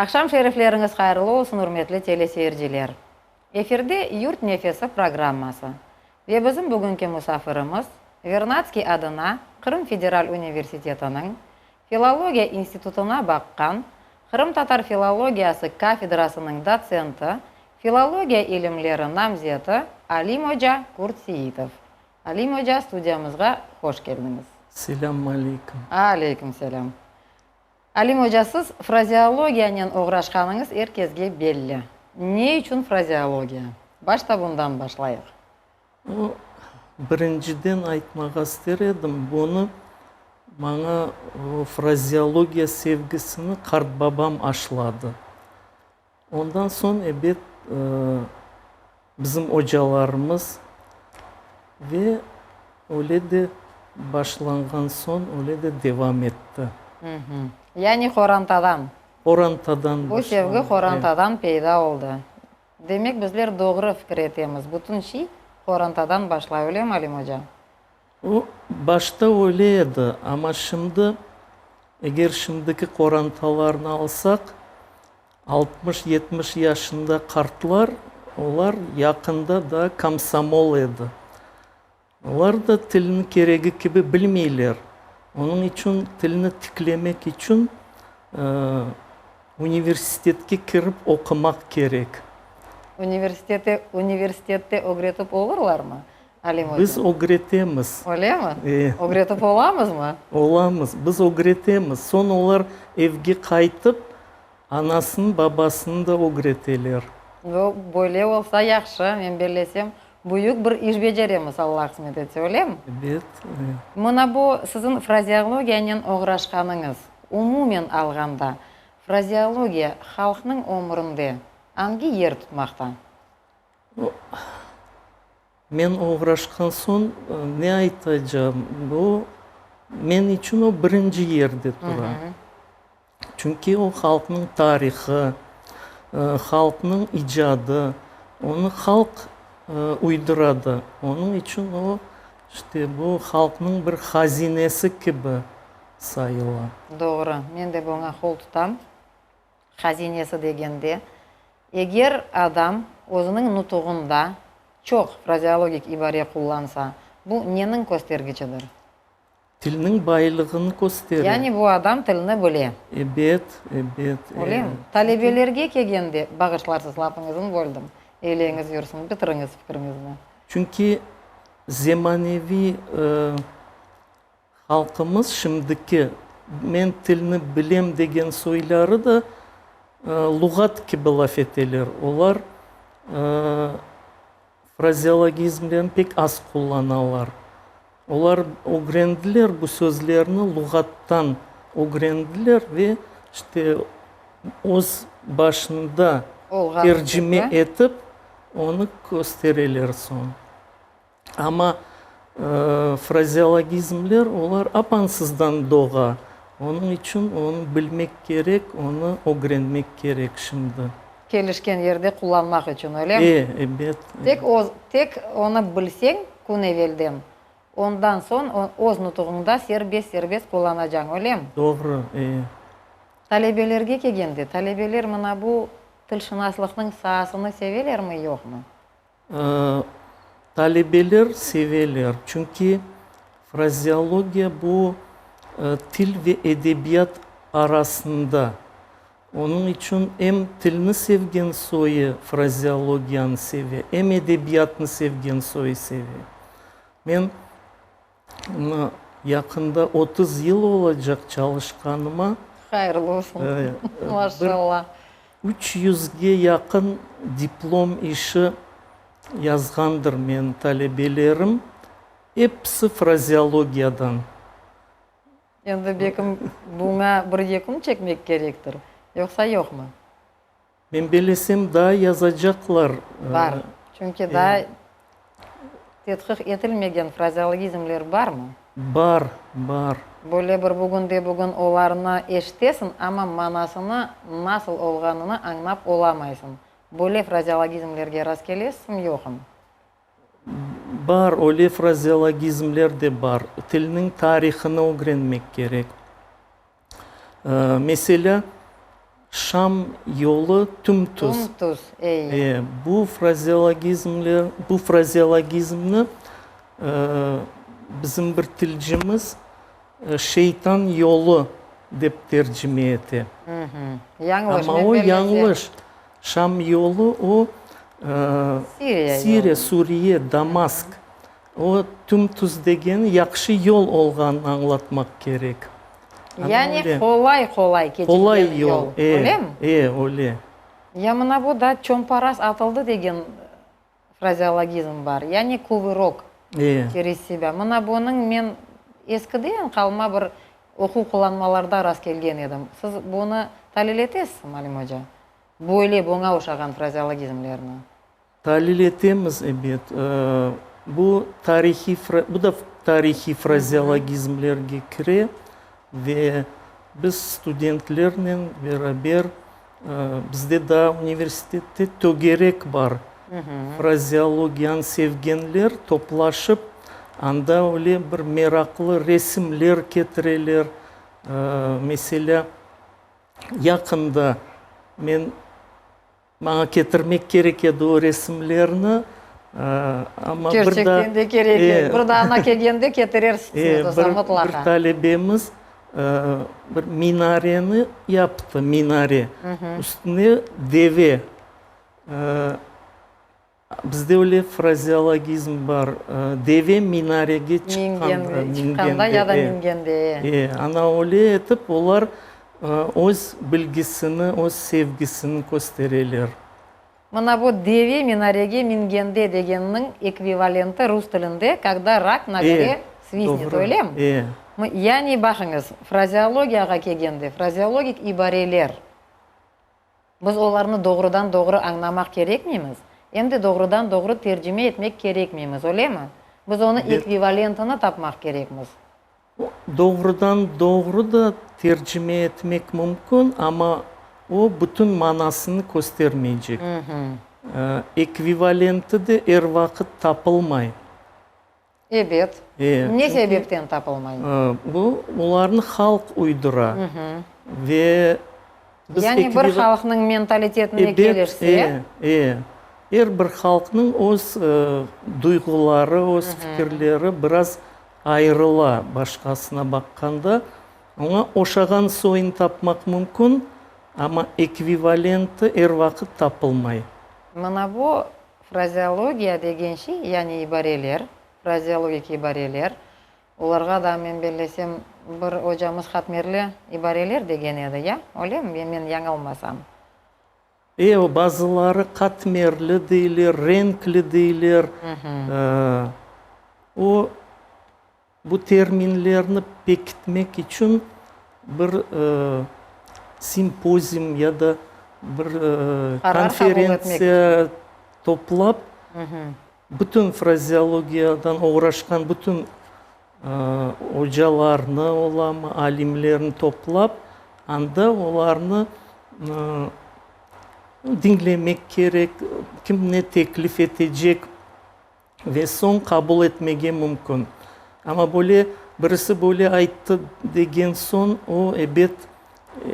Aqşam şerifleriñiz hayırlı olsun, ürmetli teleseyirciler! Efirde Yurt nefesi programması ve bizim bugünki musafirimiz, Vernadskiy adına Qırım federal universitetiniñ Filologiya institutına baqqan qırımtatar filologiyası kafedrasınıñ dotsenti, filologiya ilimleri namzeti Alim oca Kurtseitov. Alim oca, studiyamızğa hoş keldiñiz. Selâm aleyküm. Aleyküm selâm. Alim oca, siz frazeologiyanen oğraşqanıñız er kesge belli. Ne içün frazeologiya? Başta bundan başlayıq. O, birinciden aytmağa ister edim, bunı maña o frazeologiya sevgisini qartbabam aşladı. Ondan soñ, ebet, bizim ocalarımız ve öyle de başlanğan soñ, öyle de devam etti. Yani qorantadan. Qorantadan Bu sevgi qorantadan peyda oldı. Demek, bizler doğru fikir etemiz, bütün şey qorantadan başlay, öylemi, Alim oca? O, başta öyle edi, amma şimdi, eger şimdiki qorantalarnı alsaq, altmış-yetmiş yaşında qartlar, olar yaqında daa komsomol edi. Olar da tilni keregi kibi bilmeyler. Onıñ içün tilni tiklemek içün universitetke kirip oqumaq kerek. Universitete, universitette ögretip olurlarmı, Alim oca? Biz ögretemiz. Öylemi? E. Ögretip olamızmı? Olamız. Biz ögretemiz. Soñ olar evge qaytıp, Anasını, babasını da ögreteler. Bu, böyle olsa yahşı, men bellesem, büyük bir iş beceremiz, Alla qısmet etse, öylemi? Ebet, öyle. Mına bu siziñ frazeologiyanen oğraşqanıñız, umumen alğanda, frazeologiya halqnıñ ömründe angi yer tutmaqta? Men oğraşqan soñ ne aytacağım, bu, men içün o birinci yerde tura. Çünki o halqnıñ tarihı, halqnıñ icadı, onı halq uyduradı. Onıñ içün o, işte, bu halqnıñ bir hazinesi kibi sayıla. Doğru, men de buña qol tutam. Hazinesi degende, eger adam özüniñ nutuğında çoq frazeologik ibare qullansa, bu neniñ köstergiçidir? Tilniñ baylığını köstere. Yani bu adam tilni bile. Ebet, ebet. Öylemi? Talebelerge kelgende, bağışlarsız, lafıñıznı böldim, eyleñiz yürsin, bitiriñiz fikriñizni. Çünki zemaneviy halqımız şimdiki men tilni bilem degen soyları da luğat kibi laf eteler. Olar Frazeologizmlerni pek az qullanalar. Olar ögrendiler bu sözlerni luğattan ögrendiler ve işte öz başında tercime etip onı köstereler soñ. Amma frazeologizmler olar apansızdan doğa. Onıñ içün onı bilmek kerek, onı ögrenmek kerek şimdi. Kelişken yerde qullanmaq içün, öylemi? E, ebet. Tek öz, tek onı bilseñ kün evelden, ondan soñ öz nutuğıñda serbest-serbest qullanacañ, öylemi? Doğru, e. Talebelerge kelgende, talebeler mına bu tilşınaslıqnıñ saasını sevelermi, yoqmı? Talebeler seveler, çünki frazeologiya bu til ve edebiyat arasında. Onıñ içün em tilni sevgen soyı frazeologiyanı seve, em edebiyatnı sevgen soyı seve. Men Mına, yaqında 30 yıl olacaq çalışqanıma. Hayırlı olsun, maşallah. Bir üç yüzge yaqın diplom işi yazğandır menim talebelerim, episi frazeologiyadan. Endi bekim buña bir yekün çekmek kerektir, yoqsa yoqmı? Men belesem, daa yazacaqlar. Bar. Çünki daa tedqiq etilmegen frazeologizmler barmı? Bar, bar. Böyle bir bugünde-bugün olarnı eşitesiñ, amma manasını nasıl olğanını añlap olamaysıñ. Böyle frazeologizmlerge rastkelesiñmi, yoqmı? Bar, öyle frazeologizmler de bar. Tilniñ tarihını ögrenmek kerek. Meselâ. Şam yolu tüm-tüz. Tüm-tüz, ey. E, bu frazeologizmler, bu frazeologizmni bizim bir tilcimiz şeytan yolu dep tercime ete. Yañlış, Amma o yañlış. Şam yolu o, Siriya, Suriye, Damask. O, tüm-tüz degeni yahşı yol olğanını añlatmaq kerek. Yani qolay-qolay keçilgen yol, öylemi? E, öyle. Ya mına bu da çomparaz atıldı degen frazeologizm bar, yani kuvırok çerez sebâ. Mına bunıñ men eskiden qalma bir oquv qullanmalarda rastkelgen edim. Siz bunı talil etesiz, Alim oca, böyle buña oşağan frazeologizmlerni? Talil etemiz, ebet. Bu tarihiy, bu da tarihiy frazeologizmlerge kire ve biz studentlernen beraber, bizde daa universitette tögerek bar, frazeologiyanı sevgenler toplaşıp, anda öyle bir meraqlı resimler ketireler. Meselâ, yaqında men Maña ketirmek kerek edi o resimlerni, amma bir daa. Kerçekten de kerek edi. Bir daa ana kelgende ketirersiz, dostlar, mıtlaqa. Bir talebemiz bir minareni yaptı, minare. Üstüne deve. Bizde öyle frazeologizm bar, deve minarege çıqqanda, çıqqanda ya da mingende. E, ana öyle etip olar öz bilgisini, öz sevgisini köstereler. Mına bu deve minarege mingende degenniñ ekvivalenti rus tilinde, kogda rak na gore svistnet, öylemi? E. Yani baqıñız, frazeologiyağa kelgende, frazeologik ibareler. Biz olarnı doğrudan-doğru añlamaq kerekmeymiz, em de doğrudan-doğru tercime etmek kerekmeymiz, öylemi? Biz onı ekvivalentini tapmaq kerekmiz. Doğrudan-doğru da tercime etmek mümkün, amma o, bütün manasını köstermeycek. Ekvivalenti de er vaqıt tapılmay. Ebet. Ne sebepten tapılmay? Bu, olarnı halq uydura. Ve biz Yani bir halqnıñ mentalitetine kelişse. E, e. Er bir halqnıñ öz duyğuları, öz fikirleri biraz ayırıla başqasına baqqanda. Oña oşağan soyun tapmaq mümkün, amma ekvivalenti er vaqıt tapılmay. Mına bu Frazeologiya degen şey, yani ibareler, frazeologik ibareler, olarğa da, men bellesem, bir ocamız hatmerli ibareler degen edi, ya? Öylemi, men yañılmasam? E, bazıları qatmerli deyler, renkli deyler. O, Bu terminlerni pekitmek içün bir simpozium ya da bir konferentsiya toplap, bütün frazeologiyadan oğraşqan bütün ocalarnı olamı, alimlerni toplap, anda olarnı diñlemek kerek, kim ne teklif etecek. Ve soñ qabul etmege mümkün. Amma böyle birisi böyle ayttı degen soñ, o, ebet,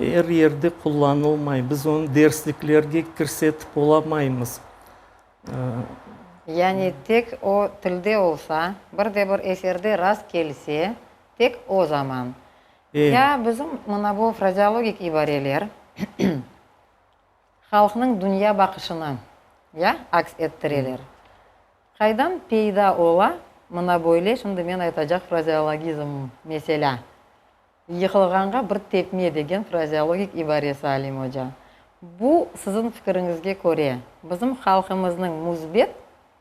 er yerde qullanılmay. Biz onı dersliklerge kirsetip olamaymız. Yani tek o tilde olsa, bir de bir eserde rast kelse, tek o zaman. Ya bizim mına bu frazeologik ibareler. Halqnıñ dünya baqışını, ya, aks ettireler. Qaydan peyda ola mına böyle, şimdi men aytacaq frazeologizm, meselâ, yıqılğanğa bir tepme degen frazeologik ibaresi, Alim oca. Bu, siziñ fikiriñizge köre, bizim halqımıznıñ müsbet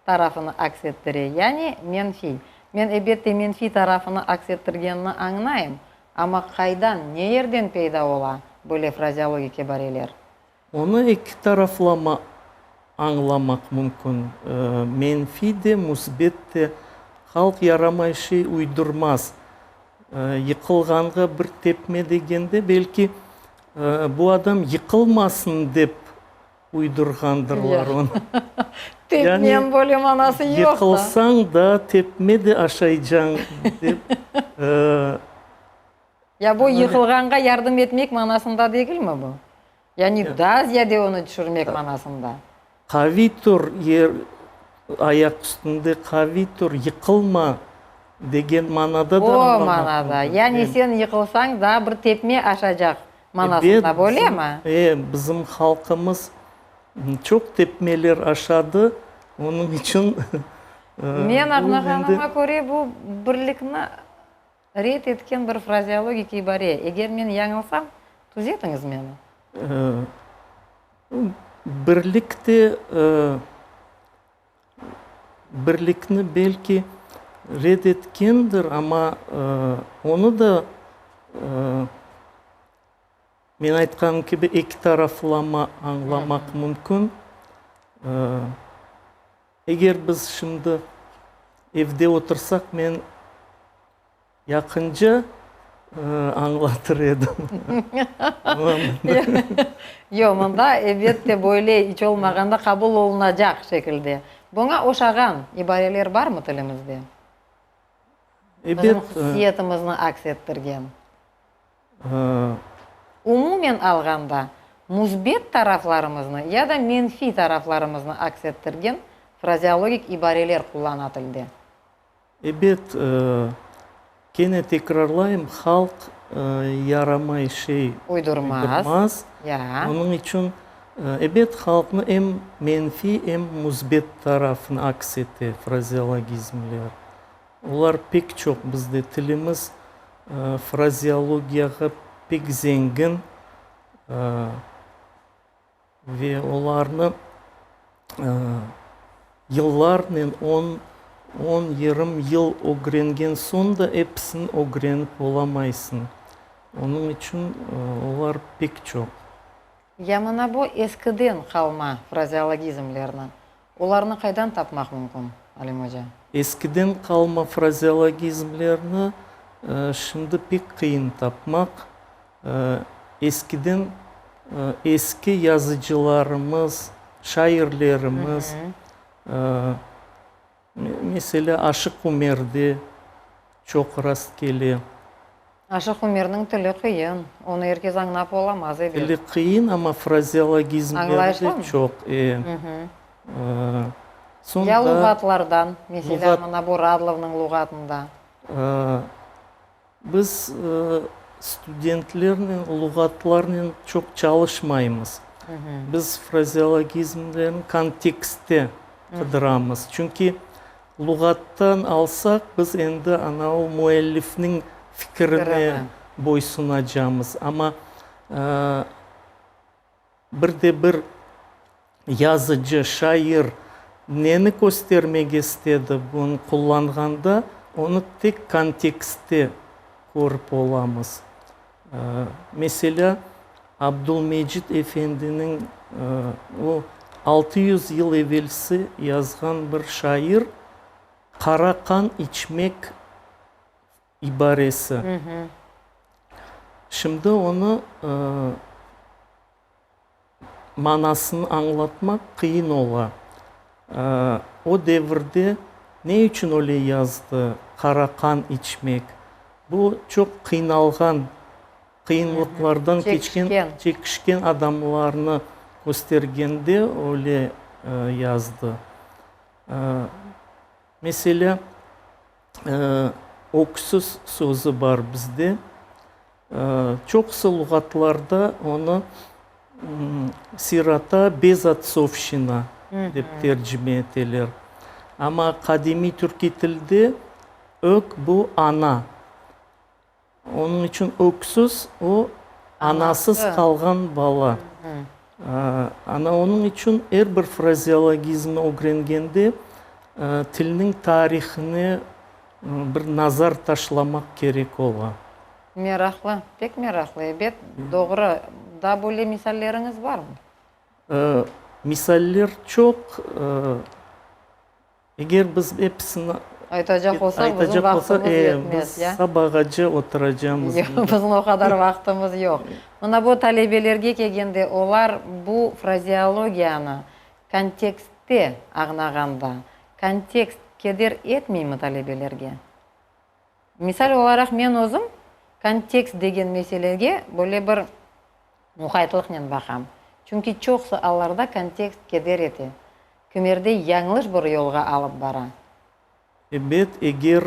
tarafını aks ettire, yani menfiy. Men, ebette, menfiy tarafını aks ettirgenini añlayım, amma qaydan, ne yerden peyda ola böyle frazeologik ibareler? Onı eki taraflama añlamaq mümkün, menfiy de, müsbet de. Halq yaramay şey uydurmaz. Yıqılğanğa bir tepme degende, belki, bu adam yıqılmasın dep Uydurğandırlar onı. Tepmeniñ böyle manası yoq da. Yıqılsañ da, tepme de aşaycañ, dep. Ya bu yıqılğanğa yardım etmek manasında degilmi bu? Yani daa ziyade onı tüşürmek manasında. Qaviy tur, yer, ayaq üstünde qaviy tur, yıqılma degen manada da añlamaq mümkün. O manada. Yani sen yıqılsañ, daa bir tepme aşacaq manasında, böylemi? E, bizim halqımız çoq tepmeler aşadı, onıñ içün. Men añlağanıma köre, bu birlikni red etken bir frazeologik ibare. Eger men yañılsam, tüzetiñiz meni. Birlik de, birlikni belki red etkendir, amma onı da, men aytqanım kibi, eki taraflama añlamaq mümkün. Eger biz şimdi evde otursaq, men Yaqınca añlatır edim. Yoq, mında, elbette, böyle iç olmağanda qabul olunacaq şekilde. Buña oşağan ibareler barmı tilimizde? Ebet. Bizim hususiyetimizni aks ettirgen. Umumen alğanda, müsbet taraflarımıznı ya da menfiy taraflarımıznı aks ettirgen frazeologik ibareler qullana tilde. Ebet, kene tekrarlayım, halq yaramay şey uydurmaz. Onıñ içün, ebet, halqnı em menfiy, em müsbet tarafını aks ete frazeologizmler. Olar pek çoq bizde, tilimiz frazeologiyağa pek zengin. Ve olarnı yıllarnen, on, on yırım yıl ögrengen soñ da episini ögrenip olamaysıñ. Onıñ içün olar pek çoq. Ya mına bu eskiden qalma frazeologizmlerni, olarnı qaydan tapmaq mümkün, Alim oca? Eskiden qalma frazeologizmlerni şimdi pek qıyın tapmaq. Eskiden eski yazıcılarımız, şairlerimiz, meselâ, Aşıq Umerde çoq rastkele. Aşıq Umerniñ tili qıyın, onı er kes añlap olamaz, ebet. Tili qıyın, amma frazeologizmleri de çoq. Ya luğatlardan, meselâ, mına bu Radlovnıñ luğatında. Biz studentlernen luğatlarnen çoq çalışmaymız. Biz frazeologizmlerni kontekstte qıdıramız. Çünki luğattan alsaq, biz endi ana o müellifniñ fikirine boysunacamız. Amma Bir de bir yazıcı, şair neni köstermege istedi bunı qullanğanda, onı tek kontekstte körip olamız. Meselâ, Abdulmecit efendiniñ, o, 600 yıl evelsi yazğan bir şair, qara qan içmek ibaresi. Şimdi onı manasını añlatmaq qıyın ola. O devirde ne içün öyle yazdı, qara qan içmek? Bu çoq qıynalğan, qıyınlıqlardan keçken, çekişken adamlarnı köstergende öyle yazdı. Meselâ, öksüz sözü bar bizde. Çoqusı luğatlarda onı sirota bezottsovşçina dep tercime eteler. Amma qadimiy türkiy tilde ök bu ana. Onıñ içün öksüz, o, anasız qalğan bala. Ana, onıñ içün er bir frazeologizmni ögrengende tilniñ tarihine bir nazar taşlamaq kerek ola. Meraqlı, pek meraqlı, ebet, doğru. Daa böyle misalleriñiz barmı? Misaller çoq. Eger biz episini aytacaq olsaq, bizim vaqtımız yetmez, ya. Biz sabağace oturacamız. Yoq, bizim o qadar vaqtımız yoq. Mına bu talebelerge kelgende, olar bu frazeologiyanı kontekstte añlağanda, kontekst keder etmeymi talebelerge? Misal olaraq, men özüm kontekst degen meselege böyle bir. Muqaytlıqnen baqam. Çünki çoqusı allarda kontekst keder ete, kimerde yañlış bir yolğa alıp bara. Ebet, eger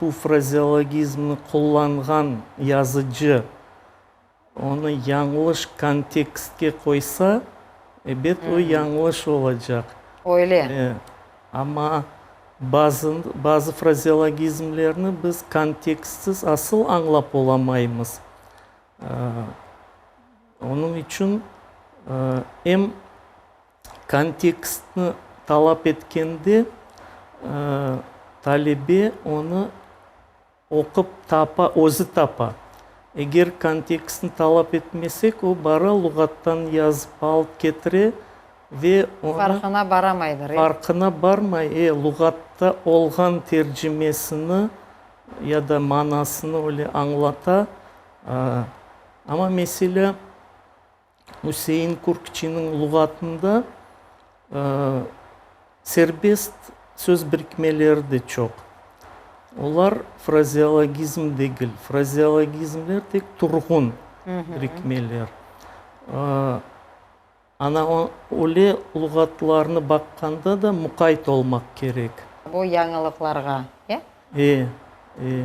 bu frazeologizmni qullanğan yazıcı onı yañlış kontekstke qoysa, ebet, o yañlış olacaq. Öyle. Amma bazı, bazı frazeologizmlerni biz kontekstsiz asıl añlap olamaymız. Onıñ içün em kontekstni talap etkende, talebe onı oqup tapa, özü tapa. Eger kontekstni talap etmesek, o bara luğattan yazıp alıp ketire ve onı. Farqına baramaydır, e? Farqına barmay, e, luğatta olğan tercimesini ya da manasını öyle añlata. Amma meselâ, Üsein Kürkçiniñ luğatında serbest söz birikmeleri de çoq. Olar frazeologizm degil. Frazeologizmler tek turğun birikmeler. Ana, öyle luğatlarnı baqqanda da muqayt olmaq kerek. Bu yañılıqlarğa, e? E, e.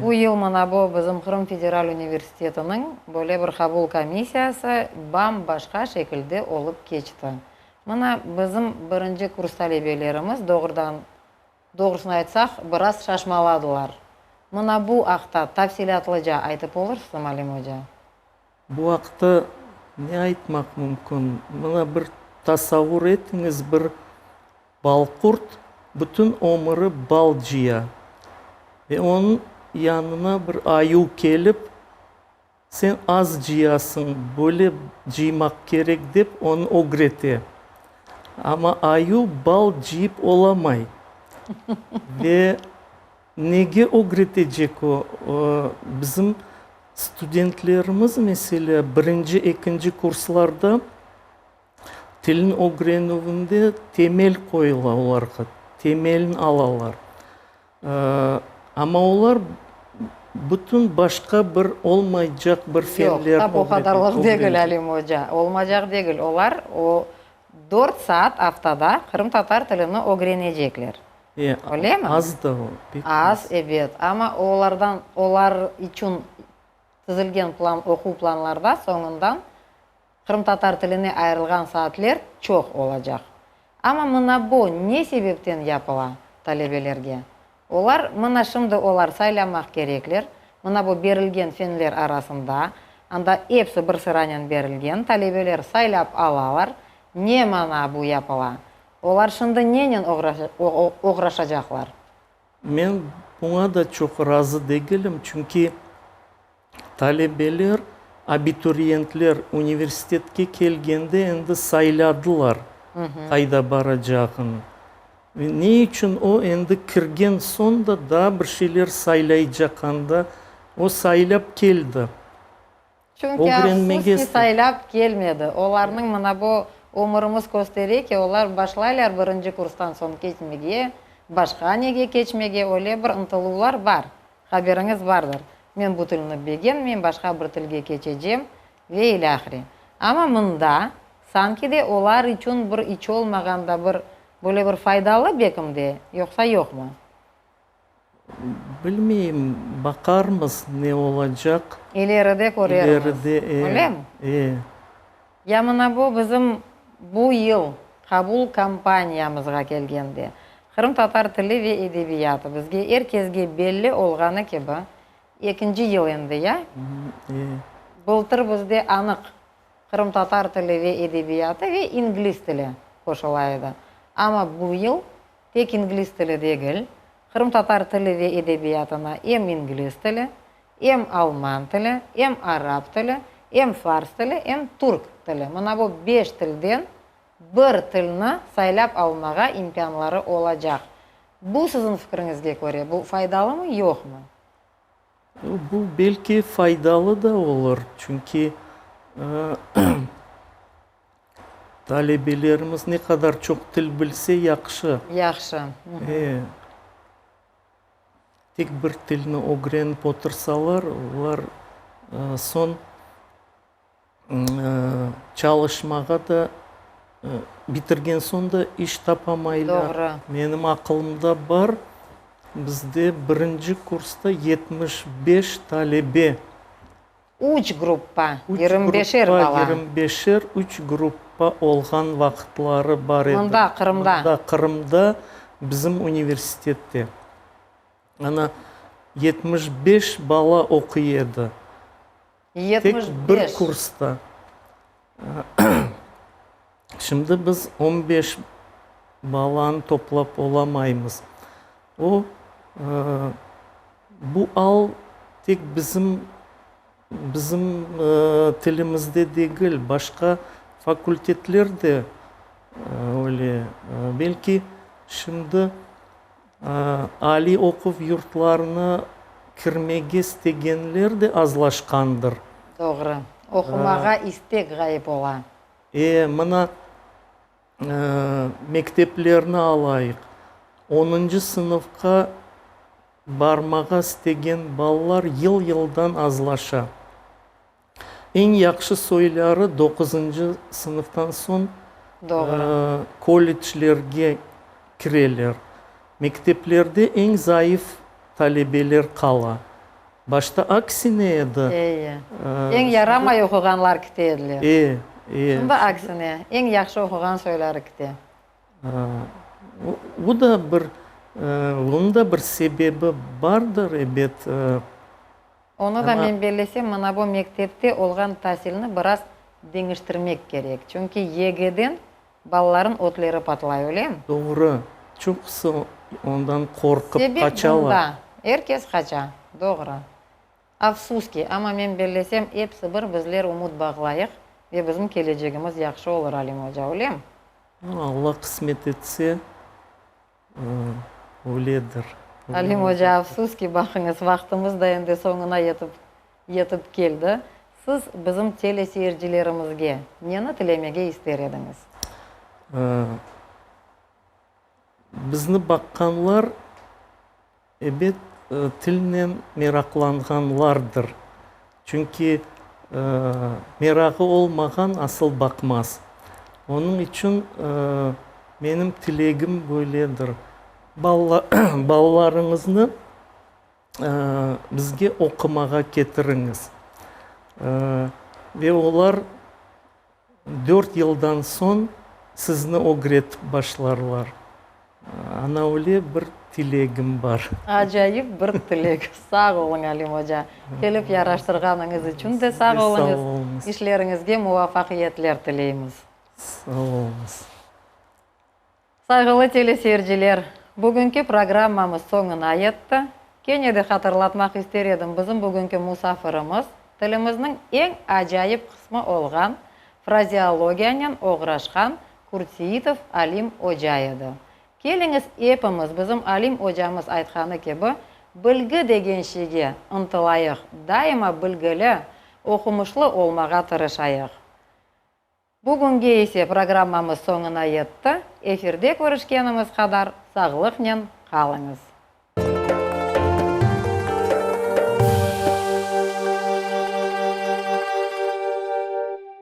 Bu yıl mına bu bizim Qırım federal universitetiniñ böyle bir qabul komissiyası bam-başqa şekilde olıp keçti. Mına bizim birinci kurs talebelerimiz doğrudan, doğrusını aytsaq, biraz şaşmaladılar. Mına bu aqta tafsilâtlıca aytıp olursızmı, Alim oca? Bu aqta ne aytmaq mümkün? Mına bir tasavvur etiñiz, bir balqurt bütün ömüri bal cıya ve onıñ yanına bir ayuv kelip, sen az cıyasıñ, böyle cıymaq kerek dep onı ögrete. Amma ayuv bal cıyıp olamay ve Nege ögretecek o? Bizim studentlerimiz, meselâ, birinci, ekinci kurslarda tilni ögrenüvinde temel qoyula olarğa, temelni alalar. Amma olar bütün başqa bir olmaycaq bir fenler Yoq, tap o qadarlıq degil, Alim oca, olmaycaq degil. Olar o dört saat aftada qırımtatar tilini ögrenecekler. Öylemi? Az da o, pek az. Az, ebet. Amma olardan, olar içün tizilgen plan, oquv planlarda soñundan qırımtatar tiline ayırılğan saatler çoq olacaq. Amma mına bu ne sebepten yapıla talebelerge? Olar, mına şimdi olar saylamaq kerekler, mına bu berilgen fenler arasında, anda episi bir sıranen berilgen, talebeler saylap alalar, ne mana bu yapıla? Olar şimdi nenen oğraşacaqlar? Men buña da çoq razı degilim, çünki talebeler, abituriyentler universitetke kelgende endi sayladılar qayda baracağını. Ve ne içün o endi kirgen soñ da daa bir şeyler saylaycaq anda? O saylap keldi. Çünki afsus ki, saylap kelmedi. Olarnıñ mına bu ömürimiz köstere ki, olar başlaylar birinci kurstan soñ keçmege, başqa nege keçmege, öyle bir ıntıluvlar bar, haberiñiz bardır. Men bu tilni begenmeyim, başqa bir tilge keçecem ve ilâhre. Amma mında, sanki de olar içün bir iç olmağanda bir böyle bir faydalı bekim de, yoqsa yoqmı? Bilmeyim, baqarmız ne olacaq. İleride körermiz. İleride, e. Öylemi? E. Ya mına bu bizim bu yıl qabul kampaniyamızğa kelgende, qırımtatar tili ve edebiyatı bizge er kesge belli olğanı kibi, ekinci yıl endi, ya? E. Bıltır bizde anıq qırımtatar tili ve edebiyatı ve ingliz tili qoşula edi. Amma bu yıl Tek ingliz tili degil, qırımtatar tili ve edebiyatına em ingliz tili, em alman tili, em arap tili, em fars tili, em türk tili, mına bu beş tilden bir tilni saylap almağa imkânları olacaq. Bu, siziñ fikriñizge köre, bu faydalımı, yoqmı? Bu, belki, faydalı da olur, çünki Talebelerimiz ne qadar çoq til bilse, yahşı. Yahşı. E, tek bir tilni ögrenip otursalar, olar soñ. Çalışmağa da, bitirgen soñ da iş tapamaylar. Doğru. Menim aqılımda bar, bizde birinci kursta 75 talebe. Üç gruppa, yirmi beşer bala. 25-er üç gruppa olğan vaqıtları bar edi. Mında, Qırımda. Mında, Qırımda, bizim universitette. Ana, 75 bala oquy edi. 75. Tek bir kursta. Şimdi biz 15 balanı toplap olamaymız. O, bu al tek bizim tilimizde degil, başqa fakultetler de öyle. Belki şimdi aliy oquv yurtlarına kirmege istegenler de azlaşqandır. Doğru. Oqumağa istek ğayıp ola. Mına mekteplerni alayıq. Onuncı sınıfqa barmağa istegen balalar yıl-yıldan azlaşa. Eñ yahşı soyları doquzıncı sınıftan soñ kolleclerge kireler. Mekteplerde eñ zayıf talebeler qala. Başta aksine edi. Eyi. Eñ yaramay oquğanlar kite ediler. E, e. Şimdi aksine, eñ yahşı oquğan soyları kite. Bu da bir, bunıñ da bir sebebi bardır, ebet. Onı da men bellesem, mına bu mektepte olğan tasilni biraz deñiştirmek kerek. Çünki YGden balaların ötleri patlay, öylemi? Doğru. Çoqusı ondan qorqıp Sebep qaçalar. bunda. Er kes qaça. Doğru. Afsus ki, amma men bellesem, episi bir bizler ümüt bağlayıq ve bizim kelecegimiz yahşı olur, Alim oca, öylemi? Alla qısmet etse, öyledir. Alim oca, afsus ki, baqıñız, vaqtımız da endi soñuna yetip keldi. Siz bizim teleseyircilerimizge neni tilemege ister ediñiz? Bizni baqqanlar, ebet, tilnen meraqlanğanlardır. Çünki merağı olmağan asıl baqmaz. Onıñ içün menim tilegim böyledir, balalarıñıznı bizge oqumağa ketiriñiz. Ve olar dört yıldan soñ sizni ögretip başlarlar. Ana öyle bir tilegim bar. Acayip bir tilek. Sağ oluñ, Alim oca. Kelip yaraştırğanıñız içün de sağ oluñız. İşleriñizge muvafaqiyetler tileymiz. Sağ oluñız. Sayğılı teleseyirciler, bugünki programmamız soñuna yetti. Kene de hatırlatmaq ister edim, bizim bugünki musafirimiz, tilimizniñ eñ acayip qısmı olğan frazeologiyanen oğraşqan Kurtseitov Alim oca edi. Keliñiz epimiz bizim Alim ocamız aytqanı kibi, bilgi degen şeyge ıntılayıq, daima bilgili, oqumışlı olmağa tırışayıq. Bugünge ise programmamız soñuna yetti. Efirde körüşkenimiz qadar sağlıqnen qalıñız.